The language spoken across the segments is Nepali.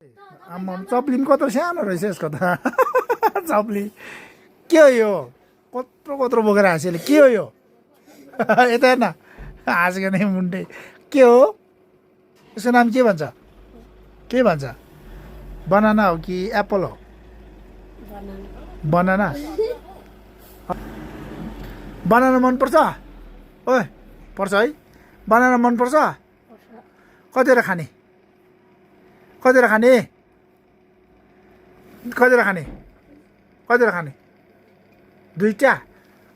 आम्मा चप्ली पनि कत्रो सानो रहेछ यसको त चप्ली के हो यो कत्रो कत्रो बोकेर हाँसेले के हो यो यता हेर्न हाँसेको नै मुन्टे के हो यसको नाम के भन्छ बनाना हो कि एप्पल हो बनाना बनाना मनपर्छ ओए पर्छ है बनाना मनपर्छ कतिवटा खाने दुईटा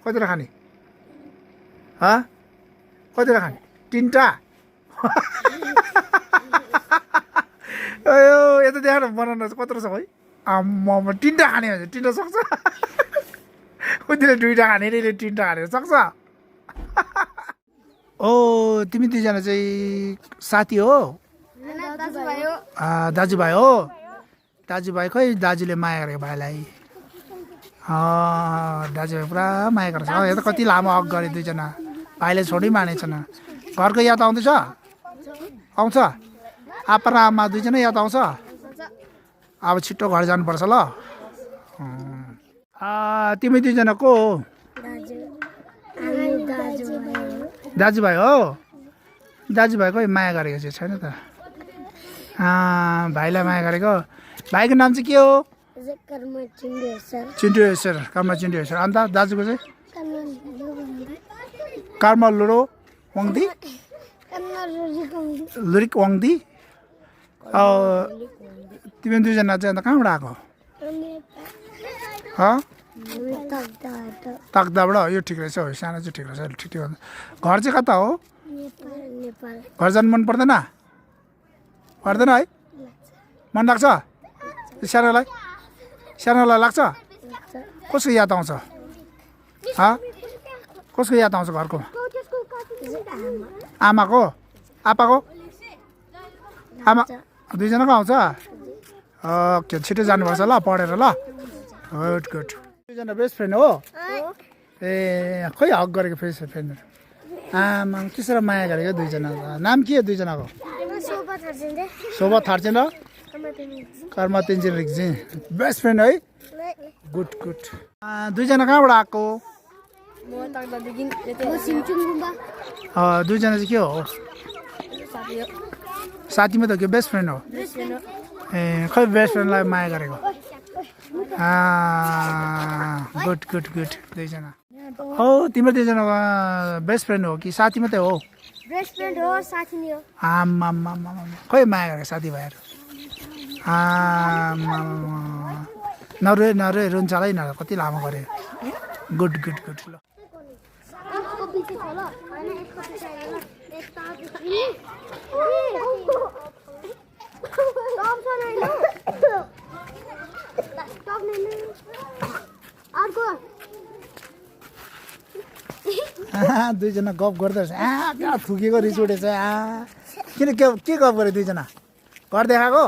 कतिवटा खाने कतिवटा खाने तिनवटा यो यता देखाएर बनाना कत्रो छ है आम्मा तिनवटा खाने भन्छ तिनवटा सक्छ उतिले दुईवटा खाने यसले तिनवटा खाने सक्छ ओ तिमी दुईजना चाहिँ साथी हो दाजुभाइ हो दाजुभाइ खै दाजुले माया गरेको भाइलाई दाजुभाइ पुरा माया गर्छ यो त कति लामो हक गरे दुईजना भाइले छोडी मानेछन् घरको याद आउँदैछ आउँछ आप्पा र आमा दुईजना याद आउँछ अब छिट्टो घर जानुपर्छ ल तिमी दुईजना को हो दाजुभाइ हो दाजुभाइ खै माया गरेको चाहिँ छैन त भाइलाई माया गरेको भाइको नाम चाहिँ के हो चिन्टु हेसर अन्त दाजुको चाहिँ कर्मा लुरो वाङदी लुरिक वाङदी तिमी दुईजना चाहिँ अन्त कहाँबाट आएको तक्दाबाट यो ठिक रहेछ हो सानो चाहिँ ठिक रहेछ ठिक ठिक घर चाहिँ कता हो घर जानु मन पर्दैन है मन लाग्छ सानोलाई लाग्छ कसको याद आउँछ कसको याद आउँछ घरको आमाको आप्पाको आमा दुईजनाको आउँछ ओके छिटो जानुपर्छ ल पढेर ल गुड दुईजना बेस्ट फ्रेन्ड हो ए खोइ हक गरेको बेस्ट फ्रेन्ड आमा त्यसरी माया गरेको दुईजना नाम के हो दुईजनाको शोभा थार्चेन र कर्मा तेन्जिन रिक्जी बेस्ट फ्रेन्ड है गुड दुईजना कहाँबाट आएको दुईजना चाहिँ के हो साथीमा त के बेस्ट फ्रेन्ड हो ए खै बेस्ट फ्रेन्डलाई माया गरेको गुड दुईजना हो तिम्रो दुईजना बेस्ट फ्रेन्ड हो कि साथी मात्रै हो बेस्ट फ्रेन्ड हो साथी नि हो आमा खै माया गरेको साथीभाइहरू नरुए रुन्छ न कति लामो गरे गुड ल दुईजना गफ गर्दै रहेछ थुकेको रिस उठेछ किन के गफ गरे दुईजना घर देखाएको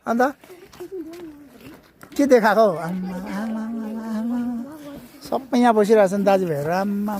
अन्त के देखाएको सबै यहाँ बसिरहेछन् दाजुभाइहरू आमा